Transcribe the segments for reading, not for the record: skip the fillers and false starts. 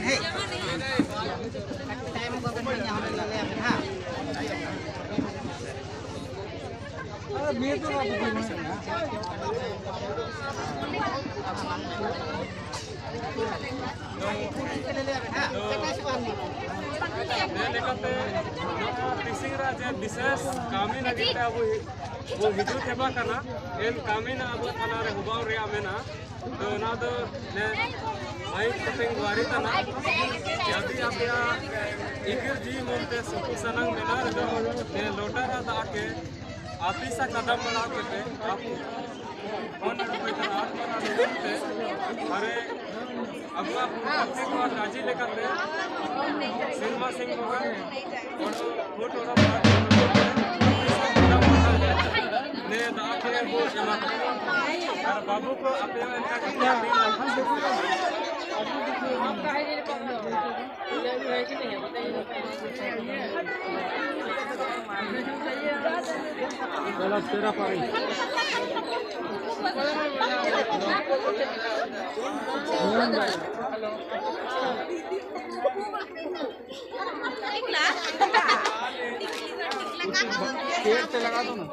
है टाइम को ले हां विशेष कामी लगी वो हिजू टेबा कना एन कामी ना अब थाना रे हुबाव रे मेना तो ना दो ने माइक कटिंग द्वारी तना यदि आपया इकिर जी मनते सुकु सनंग मेना दो ने लोटा रा दा के आपी सा कदम बढ़ा के पे आप कौन कोई तना आत्मा ते अरे अगवा पूर्ति को राजी लेकर ते सिनेमा सिंह होगा और फोटो ने दा के वो जमा और बाबू को अपने इनका कितना चलो तेरा पारी पेड़ पे लगा दो ना।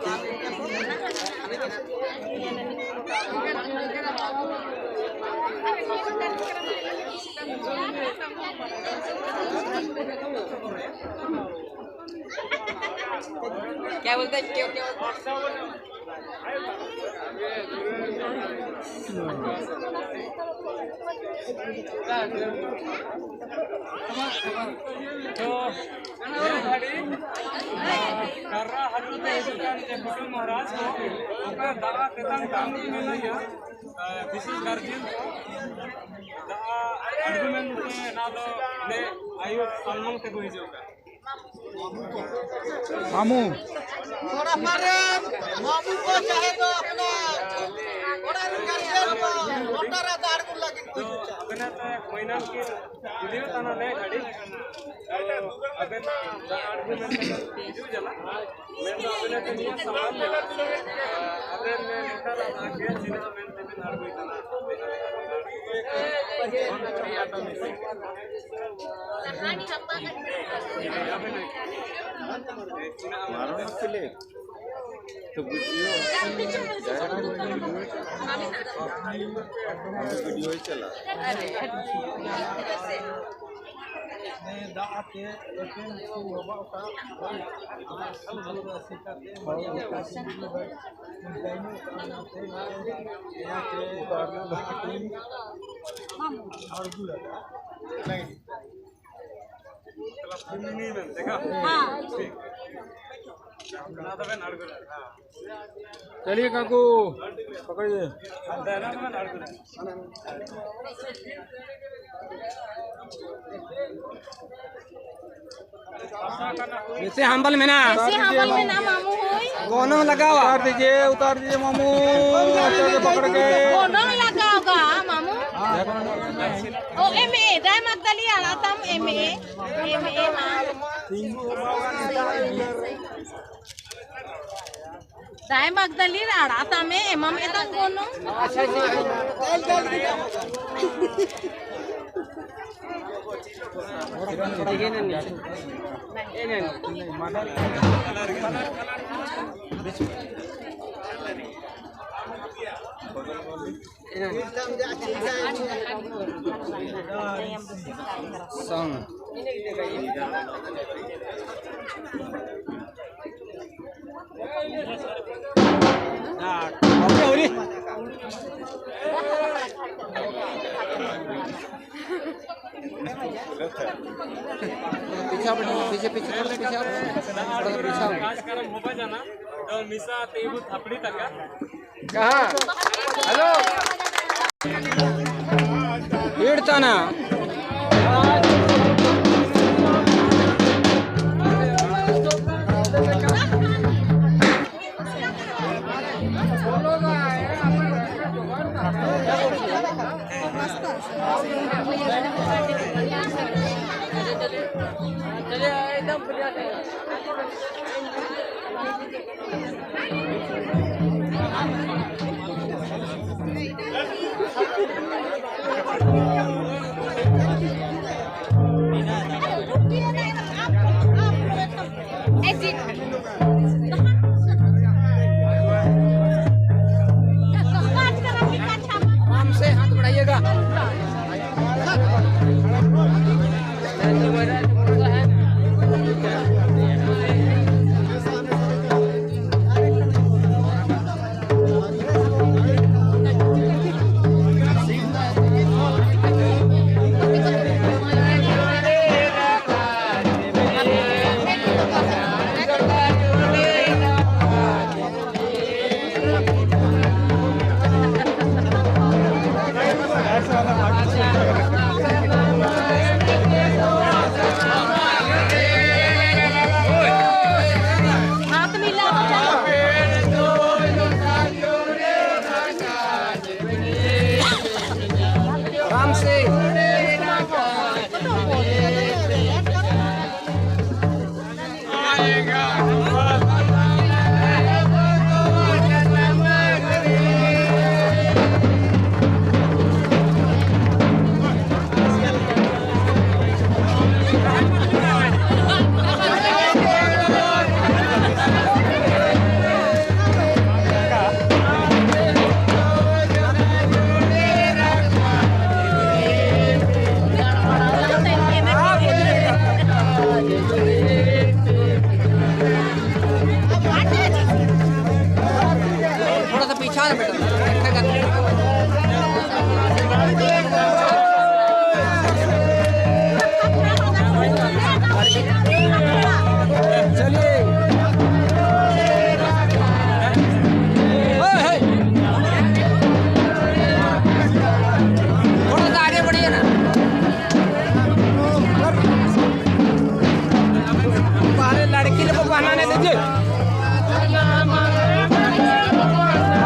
क्या बोलते हैं क्यों क्यों तो ये घड़ी कर्रा हजूते हिजुकान जे कुटुम महाराज को ओका दाआ तेतांग कामी मेनाया विशेष गार्जियन को दाआ आर्गुमेंट ते ना दो ने आयु सलमंग ते को हिजुका मामू थोड़ा मारे मामू को चाहे तो अपना थोड़ा गार्जियन को मोटा रा दार को लगे तो अपने तो महीना की वीडियो तना ने घड़ी अबे ना आर्गुमेंट हिजू जला मैं तो अपने तो निया सवाल अबे ने मोटा रा के चिना मेन ते बिन आर्गुई तना तो वीडियो चला चलिए काकू पकड़िए। जैसे हम्बल में ना, ऐसे हम्बल में ना मामू होई गोनो लगाओ, उतार दीजिए मामू, अच्छे से पकड़ के गोनो लगाओगा मामू। ओ एम ए दाय मगदली आला तम एम ए मां दाय मगदली आड़ा तम एम एम एतम गोनो। अच्छा पीछा पीछे पीछे थोड़ा पीछे थोड़ा पीछा कार्यक्रम होबा जाना तो मिसा तेबु थपड़ी तक कहां हेलो भीड़ ना एकदम। चलिए थोड़ा सा आगे बढ़िए ना। अरे लड़की लोग को पहनाने दीजिए,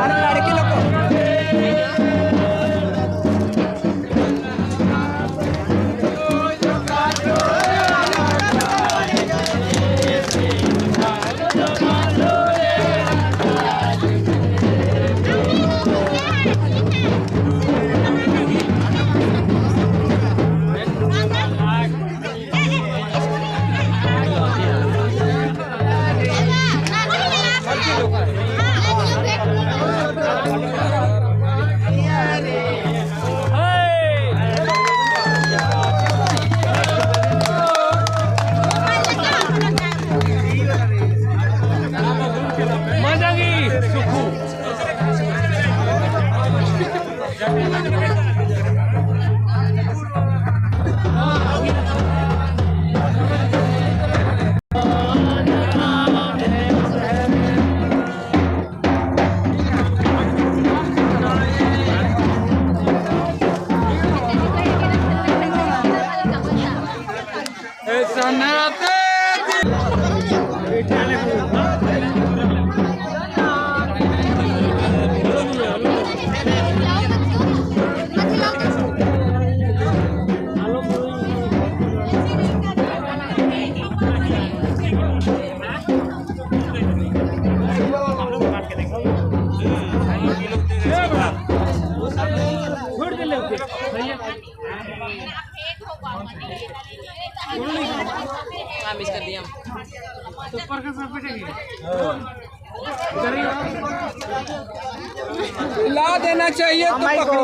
अरे लड़की लोग को। ला देना चाहिए तो पकड़ो।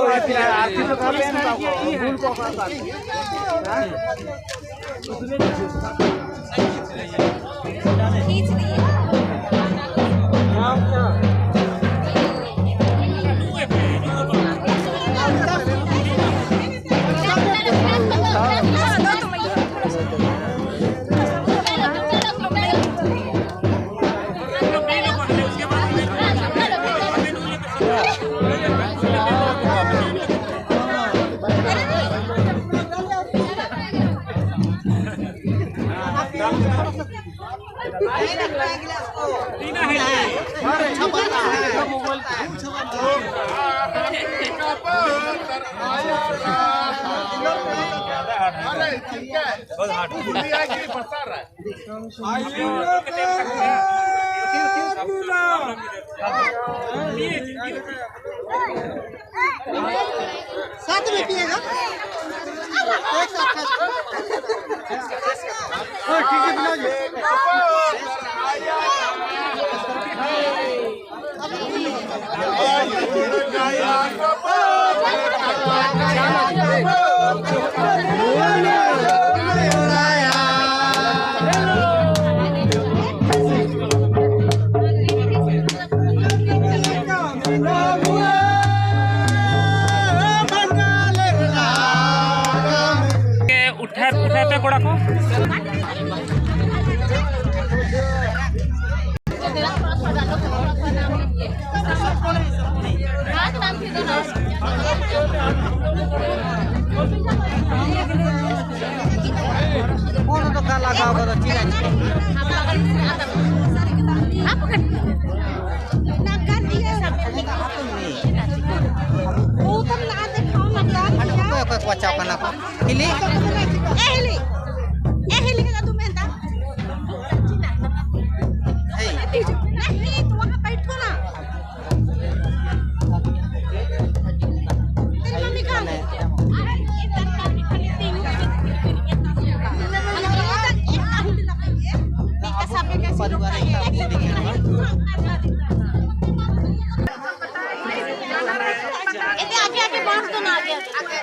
साथ में पिएगा एक साथ। ठीक है उठाते कोड़ा को नहीं तो वहाँ बैठो ना। तेरी मम्मी कहाँ गई? आगे आगे बांध दो ना, आगे आगे।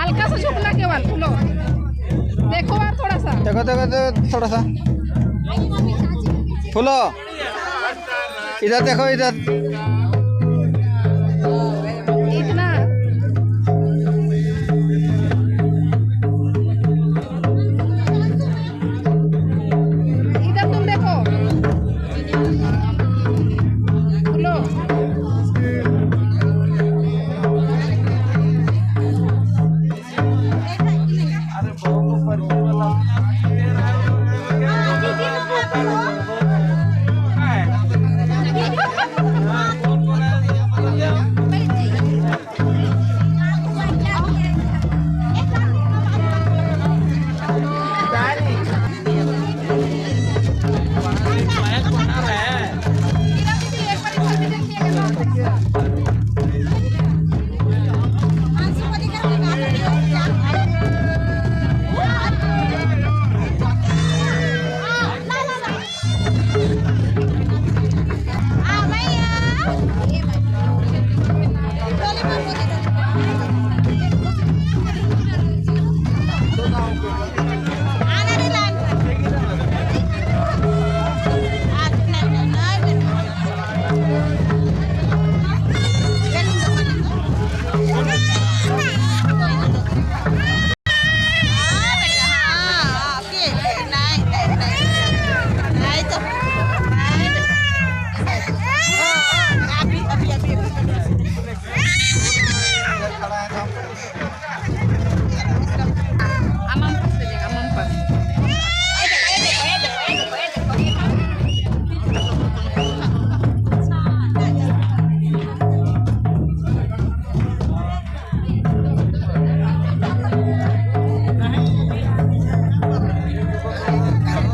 हल्का सा झुकना केवल फूलो देखो यार थोड़ा सा देखो देखो देखो थोड़ा सा फूलो इधर देखो इधर इतना इधर तुम देखो फूलो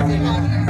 Thank you.